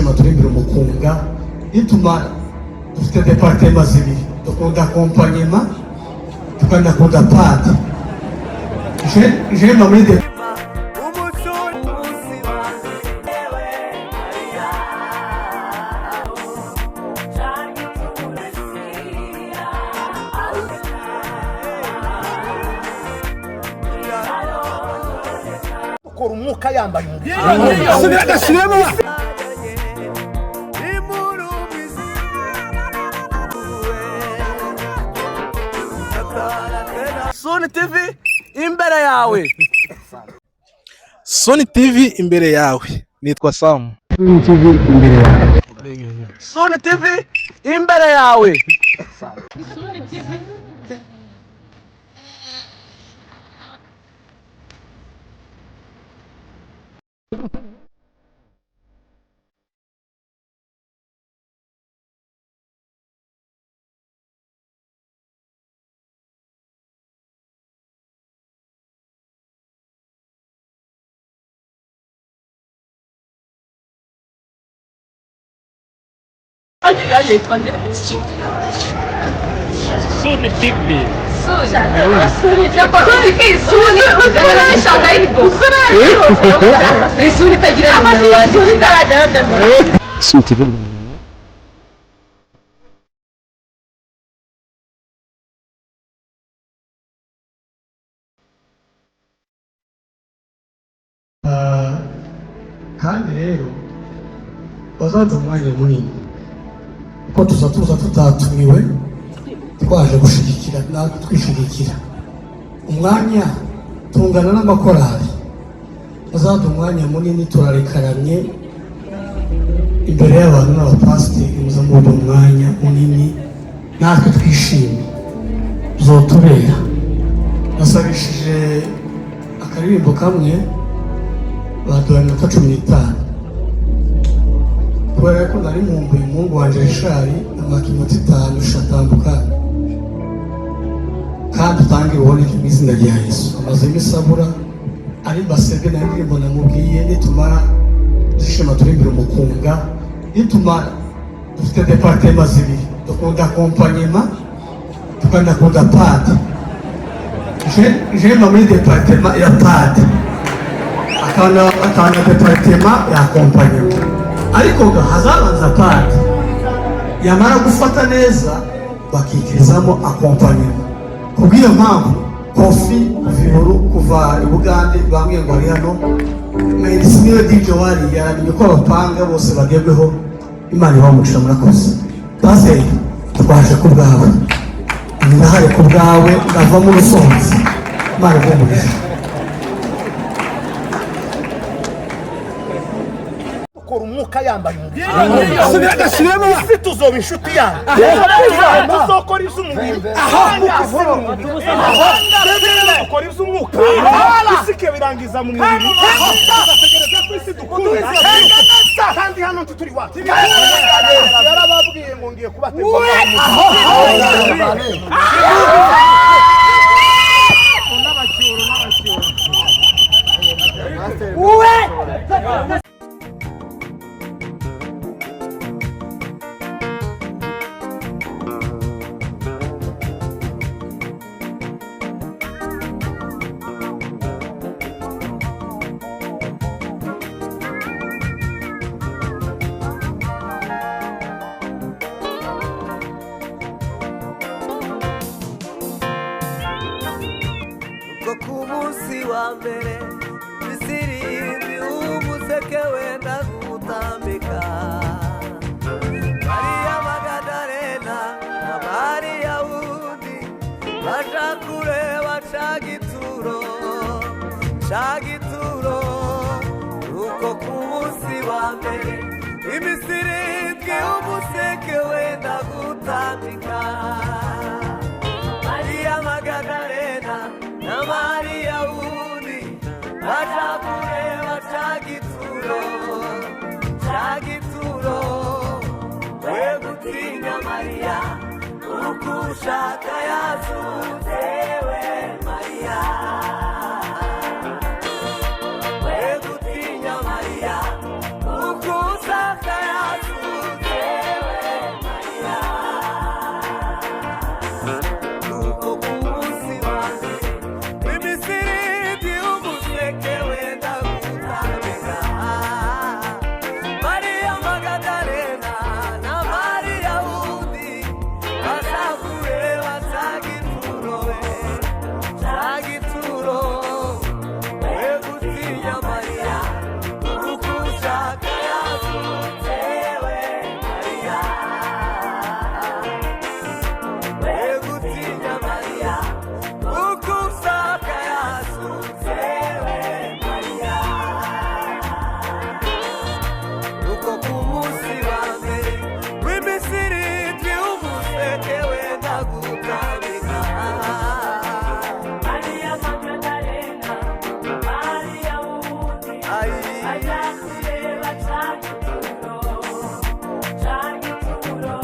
Tuzishima turimbira umukunga. Ituma dufite département zibiri: dukunda accompagnement, tukanakunda pad. Jema muri de Umucuruzi wanjye, Mariya. Ukora umwuka yambaye umubiri. Subira, gasubiremo. Sony TV imbere yawe. Sony TV imbere yawe. Nitwa Sam. Sony TV imbere yawe. Sony TV. Sony TV. Sony TV. Kandi rero bazaduha umwanya munini, kuko tuza tuza tutatumiwe, twaje gushigikira natwe twishigikira. Umwanya tungana n'amakorali, bazaduha umwanya munini. Turarekaramye imbere y'abantu n'abapasiteri, muza muduha umwanya munini natwe twishime, bizotubera. Nasabishije akaririmbo kamwe, baduha iminota 15, kubera ko nari nkumbuye umuhungu wanjye Richard. Amaka iminota 5 ishatandukanye, kandi utange uboneke mu izina rya Yesu. Amazemo isabura ari basebwe na ndirimbo namubwiye. Nitumara dushima turimbira umukunga. Nitumara, dufite département zibiri: dukunda accompagnement, tukanakunda pad. Jema muri département ya pad, akana département ya accompagnement, ariko ga hazabanza pad, yamara gufata neza bakikirizamo accompagnement. Kubw'iyo mpamvu Kofi kuva Ihuru, kuva i Bugande, bambwiye ngo ari hano. Medisi niwe DJ wari yaramenye ko abapanga bose bagerweho. Imana ibamucisha. Murakoze. Paseri, twaje ku bwawe, ndahari ku bwawe, ndavamo urusohotse. Imana iguhe. Ukora umwuka yambaye umubiri. Subira, gasubiremo. Isi tuzoba inshuti yanyu, tuzokora iby'umubiri, dukora iby'umwuka, isi ikabirangiza mu mubiri. Tugategereza ko isi dukunda, kandi hano ntituri iwacu. Yarababwiye ngo ngiye kubategura. Ubwo ku munsi wa mbere isirimbi umuseke wenda gutambika, Mariya Magadalena na Mariya wundi baja kureba ca gituro, ca gituro. Nuko ku munsi wa mbere iminsi 7 umuseke wenda gutambika, Mariya Magadalena na Mariya wundi baja kureba ca gituro, ca gituro. We gutinya Mariya, kuko ushaka yazutse. We Mariya, we gutinya Mariya, kuko ushaka. yazutse we Mariya. We gutinya Mariya, kuko ushaka yazutse we Mariya. Nuko ku munsi wa mbere w'iminsi irindwi umuseke wenda gutambika. Maria Magdalena, Maria wundi, ajya kureba cya gituro, cya gituro.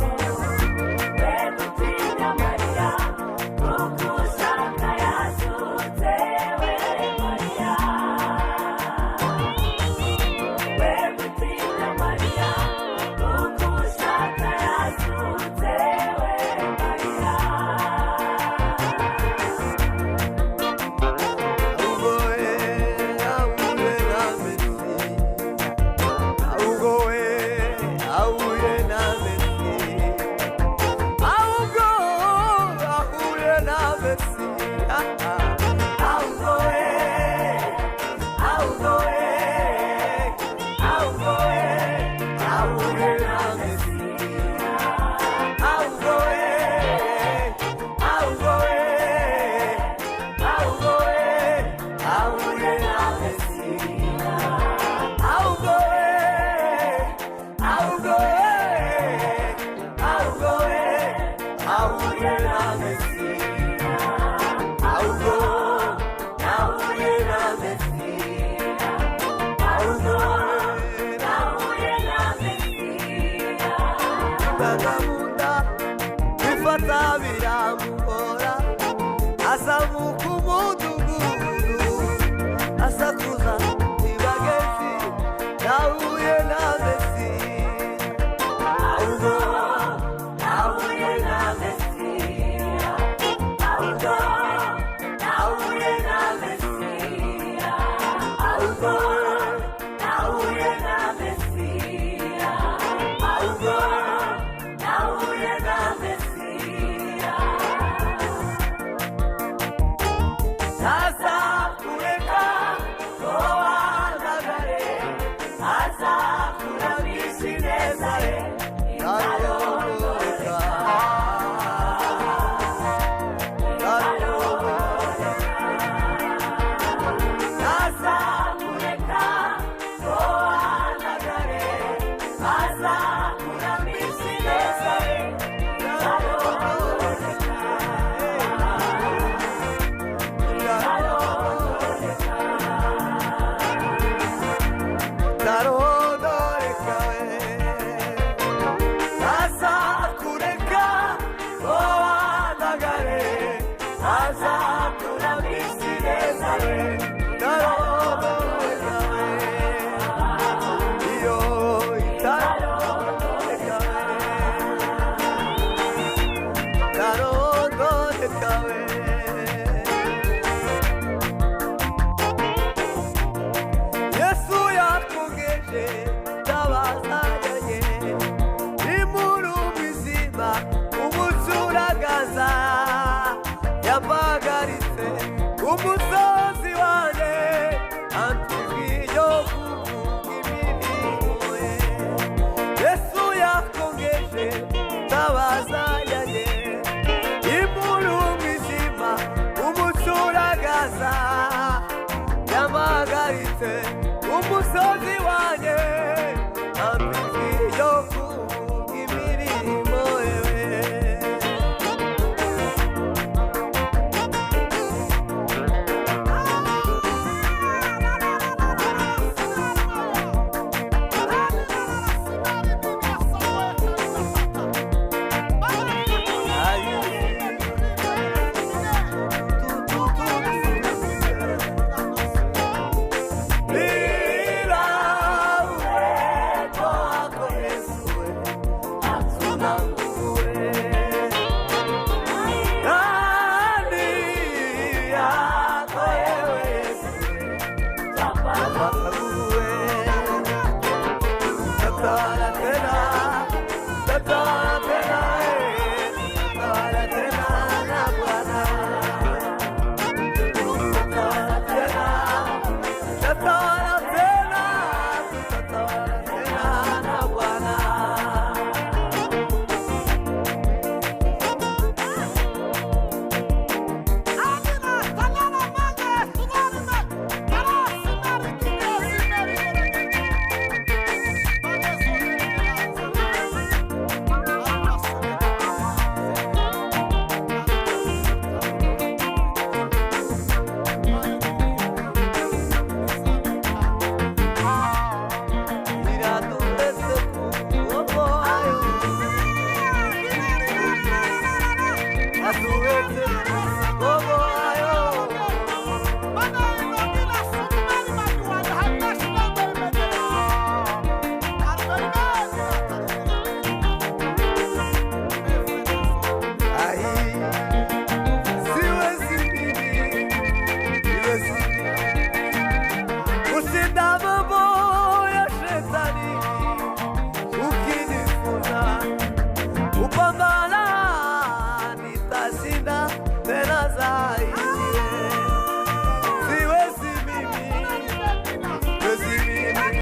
We gutinya Mariya, kuko ushaka yazutse we Mariya. We gutinya Mariya, kuko ushaka yazutse we Mariya. Ahubwo we ahuye na Mesi, ahubwo we ahuye na Mesi, ahubwo ahuye na Mesi, ahubwo we, ahubwo we, ahubwo we ahuye na Mesi, ahubwo we, ahubwo we, ahubwo we ahuye na Mesi, ahubwo we, ahubwo we, ahubwo we ahuye na Mesi, ahubwo ahuye na Mesi, ahubwo Ahuye na Mesiya. Bagamunda gufata biramugora, azamuka umudugudu asakuza ntibagezi nahuye na Mesi, Ahubwo ahuye na Mesiya. Ahubwo ahuye na Mesiya. Ahubwo ahuye na Mesiya. Ahubwo ahuye na Mesiya. Aza kureka ngo wandagare, aza kuramisha ineza ye itarondoreka, Aza kureka ngo wandagare, aza kuramisha ineza ye itarondoreka, Tarondoreka we. Aza kureka ngo wandagare, aza kuramisha ineza ye itarondoreka we. Iyo itarondoreka we, itarondoreka we. Yesu yakugeje tabazanye imuru mizima umucuragaza yampagaritse umusozi wanjye antubwiyo kuvuga imirimo ye. Yesu yakongeje tabazanye imuru mizima umucuragaza yampagaritse umusozi wanjye ambwiyo kuvuga imirimo yewe. Bila uwepo wako Yesu, hatuna nguvu. Ndani yako wewe Yesu, twapata nguvu. Tatawala tena.